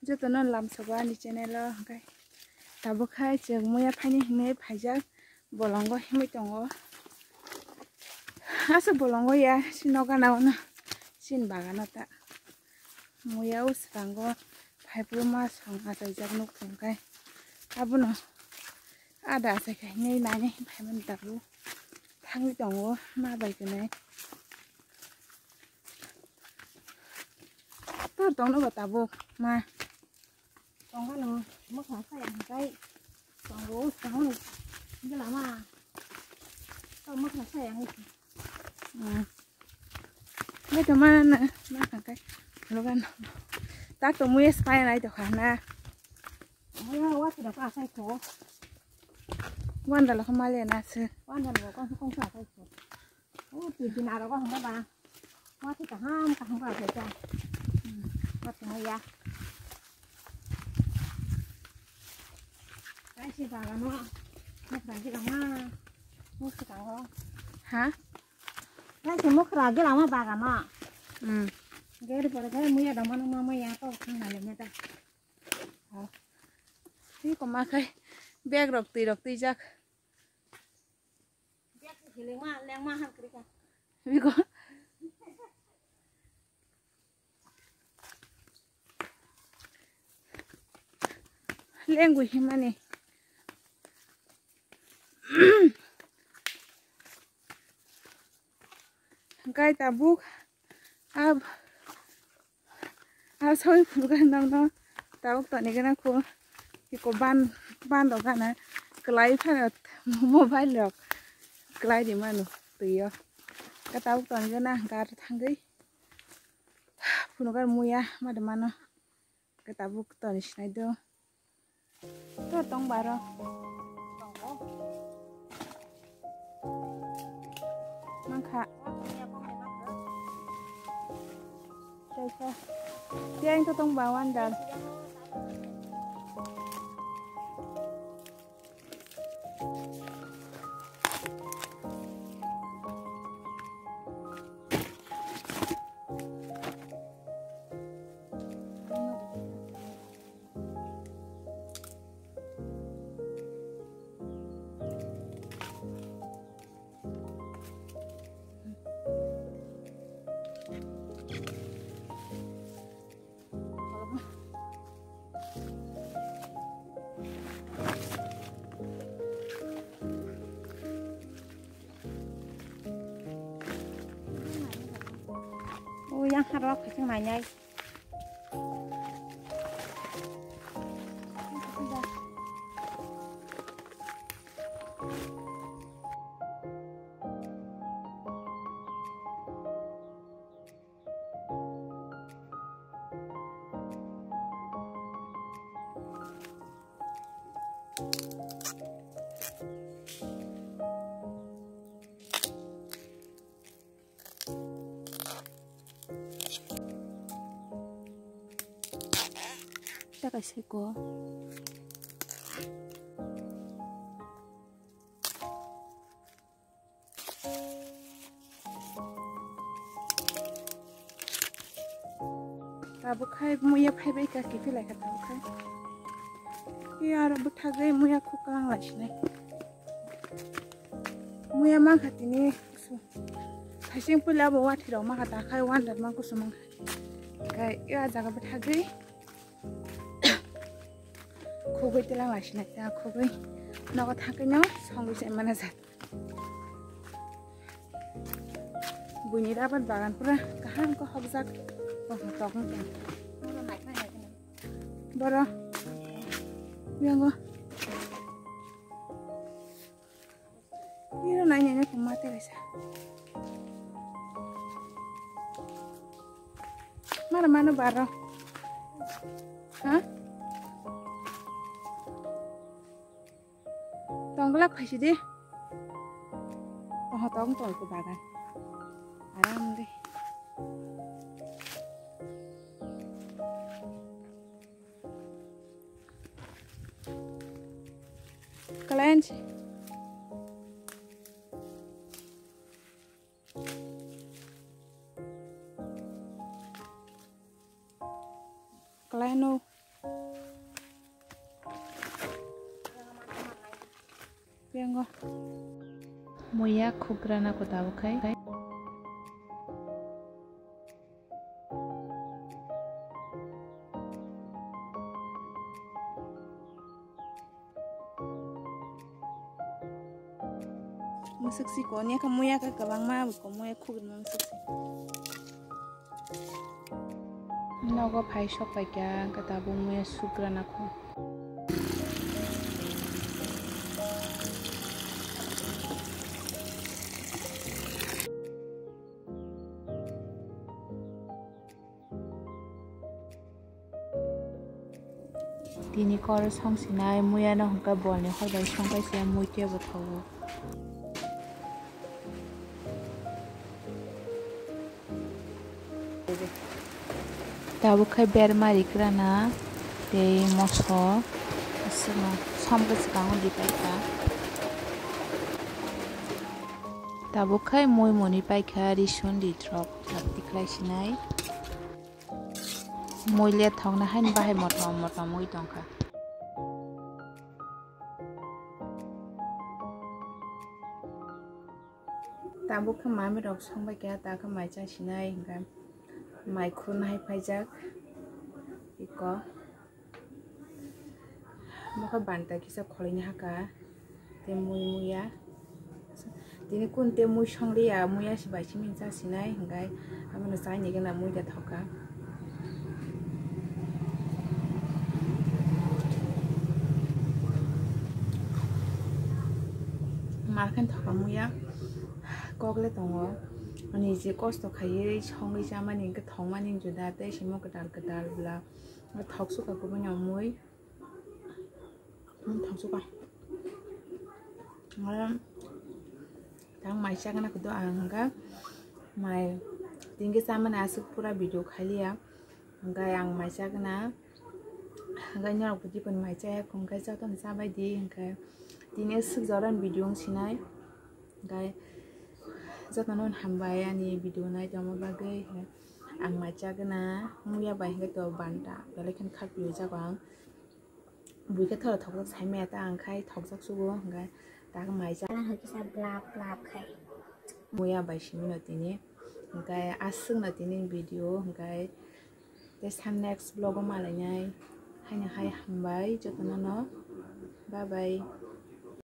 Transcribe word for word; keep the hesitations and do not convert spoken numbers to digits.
Jotono lamsogo ani channel o, hwnkhe tabuk khai chwng muya phaini hinwi phaijak, bolongo himwi tongo. Aswk bolongo ya, chini nogo nangmano, chini bagano ta. Muya o swkango phaiphuru ma song achaijak nuk tongkhe, abono ada achai khainai naina hinwi phaimani tabuk thangwi tongo ma bai kwnwi. Tor tongno bo tabuk ma. Tongano mwkhang saya hwnkhe tongo, tongo gela ma. Tor mwkhang saya hwnkhe. Hmm. Bai to mana na, ma hwnkhe. Logan. Tak to muya spaya nai to khana. Muya wa thira ka sai ko. Wanda lo khama le na se. Wanda lo ko ko sa sai ko. O, twi din aro ko hwnba ba. Watwi kaham kaham kha khe cha. Watwi ya. Kaisa bagano mokra gila ma. Mokra o. Ha? Kaisa mokra gila ma bagano. Hmm. Gari pore gari muya dama no ma ya to khang na le meta. Twi koma khai bag rok twi rok twi jak. Bego. Lengwi himani. Hwnkhe tabuk ab, ab sawi phunukha nokno tabuk toni gana kho iko ban, ban rok gana kwlai phano mobile rok kwlai rimano twi o. Khe tabuk toni gana gar thangwi phunukar muya made mano. Khe tabuk toni sinai do. To tong baro. Mangkha. Kaisa. Tiang to tong ba wandal. O yang harok khe nainai. Takai seko. Tabuk khai muya phaibai ka kiphilai kha tabuk khai. Iya aro bwthagwi muya khuk kwlang lai sinai. Muya mankha tini kusu. Thaising puila bo wathi rok mankha ta khai wandar man kusu mankha. Khai iya jaga bwthagwi. Khugwi tilang lai sinai ta khugwi. Nogo thangwi no songwi se mana jat. Buini rabar bagan pura kaham khe hokjak. Bohong tok wng tong. Boro. Yango. Nino nai nai nai mate kaisa. Mano mano baro. Ha? Tongglak phaisi di. Oho tong tong ko bagan. Aram de. Kalayan si. Kalayan no. Muya khukrana ko tabuk khai. Mwswk si ko, nya khe muya khe kwbangma abo ko muya khugwi mwswk si. Nogo phai sok pai kha, hwnkhe tabuk muya sugrana kho. Tini kor song sinai, muya no hwnkhe bol ni hor bai song kaisa mui kebo thogo. Tabuk khai berma rikrana tei moso aswkno som khe swkango di paikha. Tabuk khai mui muni paikha, risun di throk throk tikhlai sinai. Mui le thokna haini bahai motom motom wi tongkha. Tabuk khe mami rok songbai kha, ta khe mai cha sinai, hwnkhe mai khurna hai phaijak iko. Mokhe banta kisa kholoini haka tei mui muya. Tini kun tei mui songliya, muya si bai simi cha sinai, hwnkhe abono chaini gana mui da thoka. Mar khe thoka muya, kok le tongo. Ani je kosto khaiwi songwi chamani hwnkhe thokmani juda tei simo kwtal kwtal bwla thok suka kubuni mui. Thok suka. Tang mai chakna kudu ang hwnkhe mai tingke chamani aswk pura video khailiya. Hwnkhe ang mai chakna. Hwnkhe norok bo dipon mai chaya khum khe jotono chabai di hwnkhe tini aswk jorani video wng sinai. Hwnkhe jotono hambai ani video nai tongma bagwi. Ang mai chakna muya bai hwnkhe to banta belai kheno khapio jago ang. Buikhe thoro thokjak saimaya ta ang khai thokjak sugo hwnkhe ta mai cha. Tala hwnkhe sa blap blap khai. Muya bai simi no tini hwnkhe aswk no tini video hwnkhe tei sa next vlog o malainai haino hai hambai jotono no bye bye.